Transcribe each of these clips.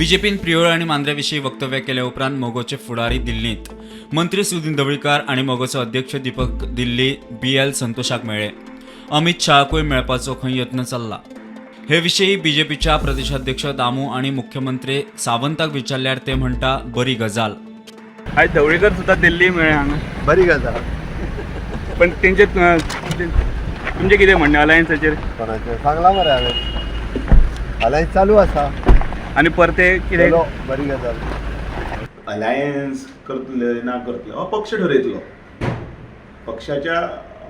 बीजेपीन प्रियोळ आनी मांद्रे विशीं वक्तव्य केले उपरांत मगोचे फुडारी दिल्लींत. मंत्री सुदिन ढवळीकार आनी मगोचो अध्यक्ष दीपक दिल्ली बीएल संतोषाक मेळ्ळे. अमित शहाकूय मेळपाचो खंय यत्न चल्ला. हे विशीं बीजेपीच्या प्रदेशाध्यक्ष दामू आनी मुख्यमंत्री सावंताक विचारल्यार ते म्हणटा, बरी गजाल. आयज ढवळीकर सुद्दां दिल्ली मेळ्ळे हांगा. बरी गजाल. पण तेंचे तुमचें कितें म्हणणें अलायन्साचेर? कोणाचें सांगलां मरे हांवें, अलायन्स चालू आसा. आनी परते कितें? चलो, बरी गजाल. अलायन्स करतले ना करतले हो पक्ष ठरयतलो. पक्षाच्या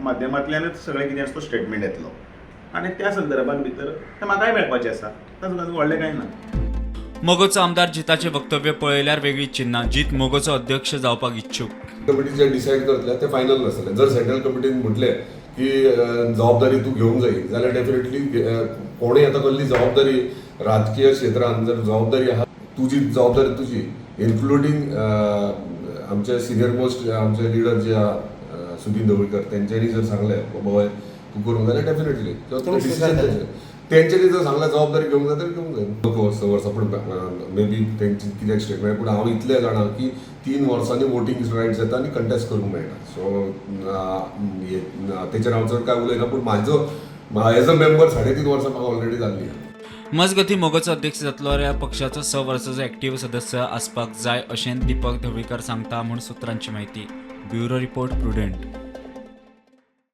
माध्यमांतल्यानच सगळें कितें आसा तो स्टेटमेंट येतलो आनी त्या संदर्भान भितर तें म्हाकाय मेळपाचें आसा. ताचो व्हडलें कांय ना. मगोचो आमदार जिताचे वक्तव्य पळयल्यार वेगळी चिन्हां. जीत मगोचो अध्यक्ष जावपाक इच्छूक. कमिटी जे डिसायड करतले ते फायनल नासतले. जर सेंट्रल कमिटीन म्हटलें की जबाबदारी तूं घेवंक जाय जाल्यार डेफिनेटली कोणूय आतां कसली जबाबदारी राजकीय क्षेत्रान जर जबाबदारी आहा तुजी, जबाबदारी तुजी, इन्क्लुडींग आमचे सिनियर मोस्ट आमचे लिडर जे आहा सुदीन ढवळीकर, तेंच्यांनी जर सांगलें बाबा तूं करूंक जाल्यार डेफिनेटली डिसिजन तेजें. तेंच्यांनी जर सांगलें जबाबदारी घेवंक जाय तर घेवंक जाय. नको वर्सां वर्सां, पूण मे बी तेंची कितें स्टेटमेंट, पूण हांव इतलें जाणा की 3 वर्सांनी वोटींग रायट्स येता आनी कंटेस्ट करूंक मेळटा. सो तेचेर हांव चड कांय उलयना, पूण म्हाजो एज अ मेंबर 3.5 वर्सां म्हाका ऑलरेडी जाल्ली. मजगतीं, मगोचो अध्यक्ष जातलो जाल्यार पक्षाचो 6 वर्साचो एक्टिव्ह सदस्य आसपाक जाय अशें दीपक ढवळीकर सांगता म्हूण सुत्रांची माहिती. Bureau report, Prudent.